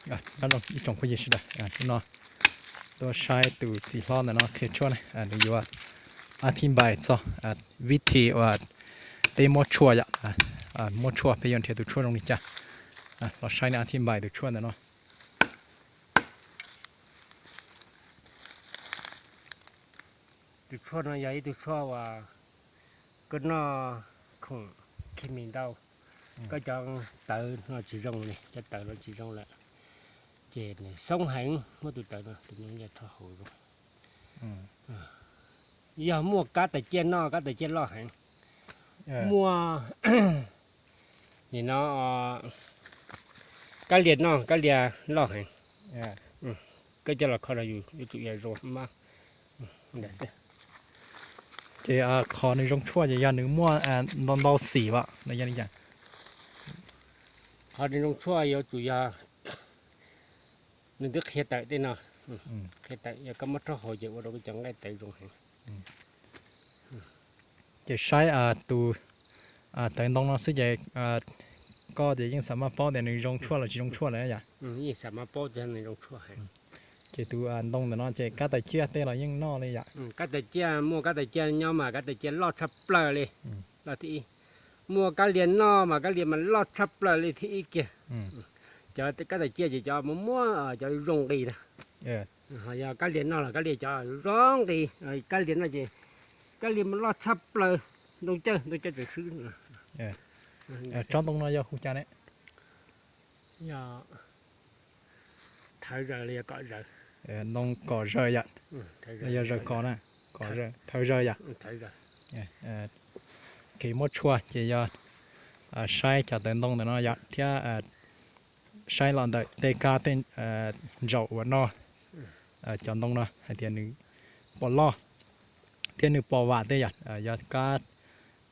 Nyob zoo ib tsoom phooj ywg sawv daws, hnub no tuaj saib tus txiv hlob ntawm no qhia tshuaj ne, nws yuav a thib npais txog vib thi uas peb muab tshuaj yom, muab tshuaj peb yuav nrhiav tus tshuaj zoo li cas. Los saib nws a thib npais tus tshuaj ntawm no. Tus tshuaj no yog ib tug tshuaj uas koj noj khoom khi mis ntau, koj cov tawv no tsis zoo li, cov tawv no tsis zoo lawm, ces nws xoob heev, muab tus tawv no tus no rho hauv zoo. Yog muaj kab tais ciaj noj, kab tais ciaj loj heev, muaj nim no kab lia noj, kab lia loj heev, koj coj los kho rau yus yuav tsum yog zoo mab. Ces qhov nws zoo tshuaj ces yog nws muaj ntau ntau xim as los yog li cas? Qhov nws zoo tshuaj yuav tsum yog nws twb qhia tawm tej no, qhia tawm yog koj muab rhaub hauv ces ua rau koj cov nqaij tawv zoo heev. Ces saib tus tawv ntoo no xwb ces koj ces yeej xam maj paub tias nws zoo tshuaj los tsis zoo tshuaj lawm yom? Yeej xam maj paub tias nws zoo tshuaj heev. Ces tus ntoo ntawm no ces kab tais ciaj tej los yeej noj li yom? Kab tais ciaj, muaj kab tais ciaj nyob mas kab tais ciaj loj tshaj plaws li, loj thib ib. Muaj kab lia noj mas kab lia mas loj tshaj plaws li thib ib kiag. Cov kab tais ciaj ces cov muaj muab cov zoo nqis na. Ho yog kab lia noj los kab lia cov zoo nqis, kab lia noj ces kab lia mas loj tshaj plaws, ntoo cawj, ntoo cawj tawm swb. Tsob ntoo no yog hu cas ne? Yog thawv zaws los yog kom zaws. Ntoo kom zaws yom? Yog zaws kom na, kom zaws, thawv zaws yom? Kev muab tshuaj ces yog saib cov tawv ntoo ntawm no yom, thiab saib los ntawm tej kab tej ntsaum uas noj cov ntoo no hais tias nws puas loj thiab nws puas vam tej yom, yog kab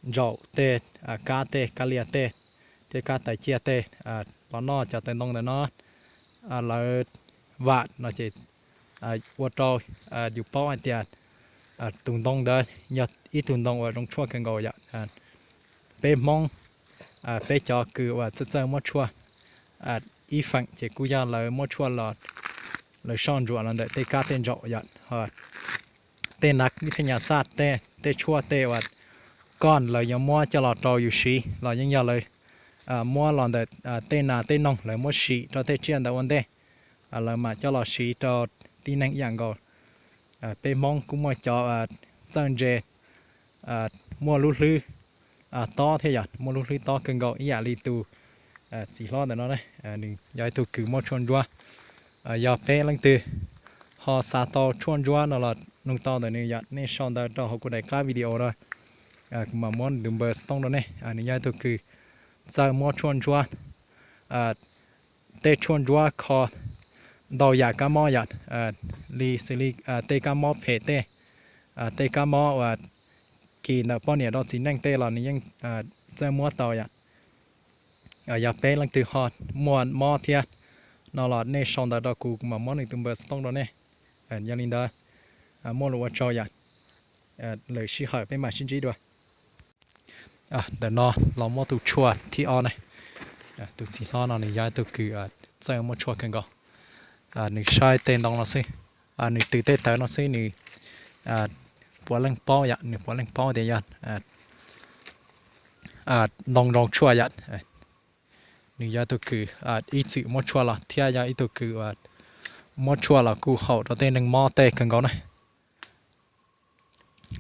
ntsaum tej, kab tej, kab lia tej, thiab kab tais ciaj tej los noj cov tawv ntoo ntawm no lawv vam no ces ua rau yus paub hais tias tus ntoo ntawd yog ib tug ntoo uas zoo tshuaj kawg nkaus yom. Peb Hmoob, peb cov kws uas txawj txawj muab tshuaj ib feem ces kuj yog lawv muab tshuaj los lawv soj ntsuam los ntawm tej kab tej ntsaum yom. Tej nav vib thaj nyas xaj tej, tej tshuaj tej uas koj lawv yuav muab coj los rau yus siv los yeej yog lawv muab los ntawm tej nas tej noog lawv muab sim rau tej tsiaj ntawd ua ntej, lawv mam coj los siv rau tib neeg ib yam nkaus. Peb Hmoob kuj muaj cov txawj ntse muaj lub hlwb tob thiab yom, muaj lub hlwb tob kawg nkaus ib yam li tus txiv hlob ntawm no ne, nws yog ib tug kws muab tshuaj ntsuab. Yog peb leej twg ho xav tau tshuaj ntsuab no los nug tau ntawm nws yom, nej sau ntawv rau hauv kuv daim qab video rau, kuv mam muab nws tus npawb xov tooj rau nej. Nws yog ib tug kws txawj muab tshuaj ntsuab tej tshuaj ntsuab kho ntau yam kab mob yom, li xws li tej kab mob phem tej, tej kab mob uas kis ntawm poj niam rau txiv neej tej los nws yeej txawj muab tau yom. Yog peb leej twg ho muaj mob thiab no los nej sau ntawv rau kuv, kuv mam muab nws tus npawb xov tooj rau nej. Yog li ntawd, muaj lus ua tsaug yom, lwm sij hawm peb mam sib ntsib dua. Ntawm no los muab tus tshuaj thib ob ne. Tus txiv hlob no nws yog ib tug kws txawj muab tshuaj kawg nkaus. Nws saib tej ntoo no xwb, nws tws tej tawv no xwb nws puav leej paub yom, nws puav leej paub tias yog ntoo zoo tshuaj yom. Nws yog ib tug kws ib txwm muab tshuaj los thiab yog ib tug kws muab tshuaj los kuj haum rau tej neeg mob tej kawg nkaus na.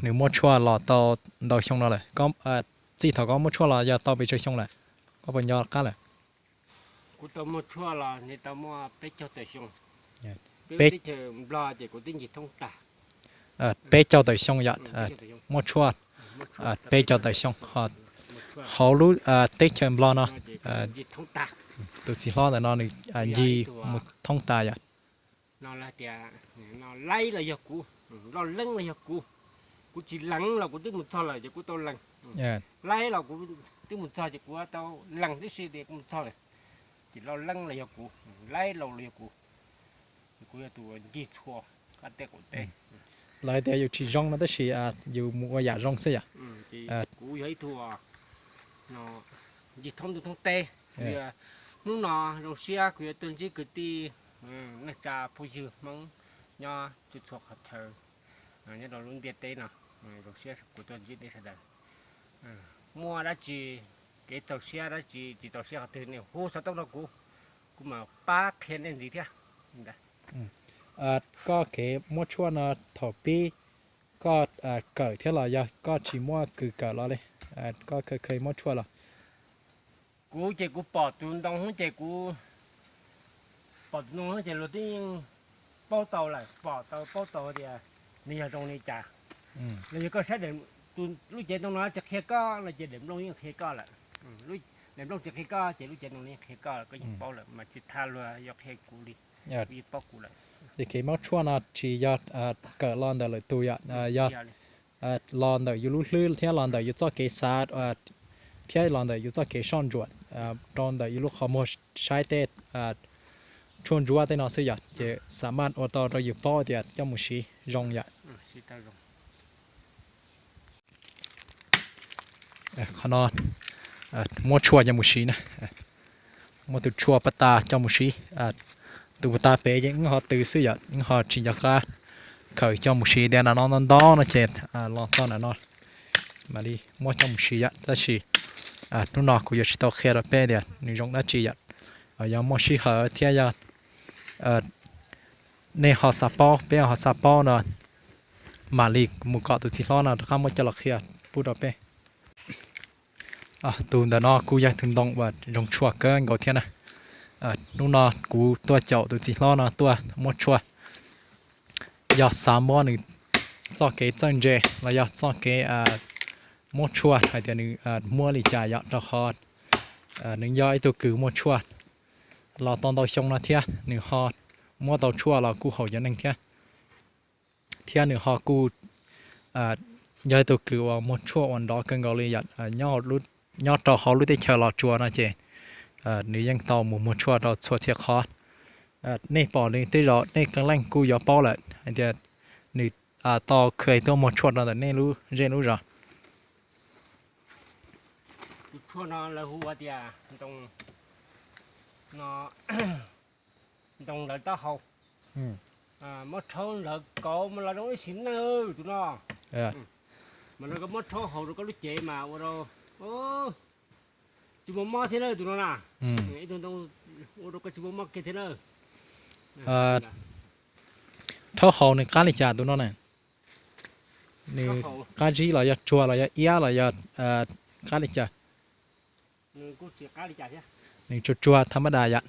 Nws muab tshuaj los tau ntau xyoo no lawm. Txij thaum koj muab tshuaj los yog tau pes tsawg xyoo lawm? Koj puas nco qab lawm? Kuv tau muab tshuaj los nws tau muaj peb caug tawm xyoo. Peb teb chaws Nplog ces kuv twb ncig thoob tag. Peb caug tawm xyoo yom, muab tshuaj peb caug tawm xyoo. Hauv lub teb chaws Nplog no, tus txiv hlob ntawm no nws ncig mus thoob tag yom. No tias, no laib los yog kuv, loj leeb los yog kuv. Kuv tsis lees los kuv twb mus txog lawm ces kuv tau lees. Laib los kuv twb mus txog ces kuv tau lees tib si tias kuv mus txog lawm. Ces loj leeb los yog kuv, laib los yog kuv, kuv yog tus ncig txhua qab teb qaum teb. Lawv hais tias yus tsis zoo no tab sis yus mus ua yam zoo xwb yom. Kuv yog ib tug ncig thoob ntuj thoob teb, kuv yog Hnub no zoo siab kuv yuav tuaj ntsib kwv tij neej tsa phooj ywg Hmoob nyob txhua txhua qhov chaw nyob rau lub ntiaj teb no. Zoo siab kuv tuaj ntsib nej sawv daws. Muaj dab tsi kev txaus siab dab tsi tsis txaus siab qhov twg nej hu xov tooj rau kuv, kuv mam pab qhia nej ntxiv thiab. Koj kev muab tshuaj no thaum pib koj kawm thiab los yog koj tsis muaj kws kawm los li? Koj kheev muab tshuaj los? Kuv ces kuv pom tus ntoo ces kuv pom tus ntoo ces luag twb yeej paub tau lawm, pom tau paub tau tias nws yog zoo li cas. Los yog koj saib lub cev ntoo no tsis qhia koj no ces daim nplooj yeej qhia koj lawm. Daim nplooj tsis qhia koj ces lub cev ntoo yeej qhia koj, koj yeej paub lawm mas tsis tas luag yuav qhia kuv li, yeej paub kuv lawm. Ces kev muab tshuaj no tsis yog kawm los ntawm lwm tus yom, yog los ntawm yus lub hlwb thiab los ntawm yus txoj kev xav thiab los ntawm yus txoj kev soj ntsuam rau ntawm yus lub qhov muag saib tej tshuaj ntsuab tej no xwb yom, ces xam maj ua tau rau yus paub tias coj mus siv zoo yom. Qhov no muab tshuaj coj mus siv na, muab tus tshuaj pab tas coj mus siv. Tus puag ta pem ces wb ho tw xwb yom, wb ho tsis nco qab khaws coj mus siv tias ntawm no ntau ntau no ces los txog ntawm no mam li muab coj mus siv yom. Tab sis hnub no kuv yuav tsis tau qhia rau peb tias nws zoo dab tsi yom. Yog muaj sij hawm thiab yog nej ho xav paub, peb ho xav paub no mam li mus kom tus txiv hlob no rov qab muab coj los qhia pub rau peb. Tus ntawm no kuj yog tus ntoo uas zoo tshuaj kawg nkaus thiab na. Hnub no kuv tuaj caum tus txiv hlob no tuaj muab tshuaj, yog xav muab nws txoj kev txawj ntse los yog txoj kev muab tshuaj hais tias nws muab li cas yom, rau qhov nws yog ib tug kws muab tshuaj los tau ntau xyoo no thiab nws ho muab tau tshuaj los kuj haum cov neeg thiab. Thiab nws ho kuj yog ib tug kws uas muag tshuaj uas nrov kawg nkaus li yom. Nyob rau hauv lub teb chaws Los Tsuas no ces nws yeej tau mus muag tshuaj rau txhua txhia qhov. Nej pom nws tej zaum nej qee leej kuj yuav paub lawm hais tias nws tau khw tuaj muag tshuaj rau ntawm nej lub zej lub zos. Tus tshuaj no lawv hu ua tias ntoo, no, ntoo lawv taub hau. Muab rhaub lawv kauv mas los zoo ib sim neej tus no. Mas no koj muab rhaub haus rau koj lub cev mas ua rau tsis muaj mob thiab na tus no na. Ib tug ntoo ua rau koj tsis muaj mob kiag thiab na. Rhaub haus nws qab li cas tus no na? Nws qab zib los yog tsuag los yog iab los yog qab li cas? Nws tsuag tsuag tham mab das yom.